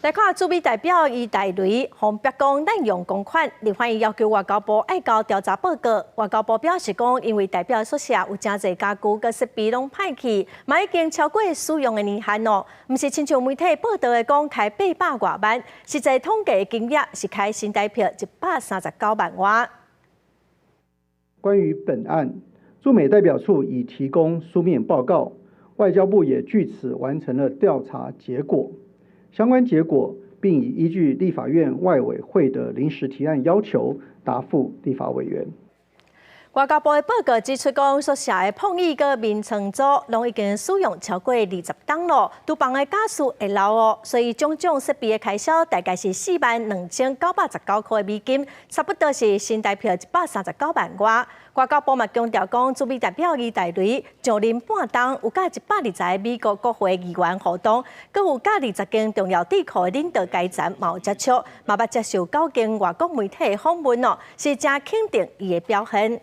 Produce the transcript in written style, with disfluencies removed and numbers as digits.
來看駐美代表余大雷，予白宮濫用公款，立法院要求外交部愛交調查報告。外交部表示講，因為代表宿舍有誠濟家具佮設備攏歹去，嘛已經超過使用的年限咯。毋是親像媒體報道的講開八百外萬，實際統計金額是開新台幣139萬外。關於本案，駐美代表處已提供書面報告，外交部也據此完成了調查結果。相關結果，並已依據立法院外委會的臨時提案要求答覆立法委員。外交部的報告指出，講宿舍的膨椅佮眠床組攏已經使用超過20冬咯，廚房的家私會老哦，所以種種設備的開銷大概是42,919塊的美金，差不多是新台幣139萬外。外交部嘛強調講，駐美代表余大雷上任半冬，有佮120個美國國會議員互動，閣有佮20間重要智庫的領導階層嘛有接觸，嘛捌接受九間外國媒體的訪問哦，是誠肯定伊的表現。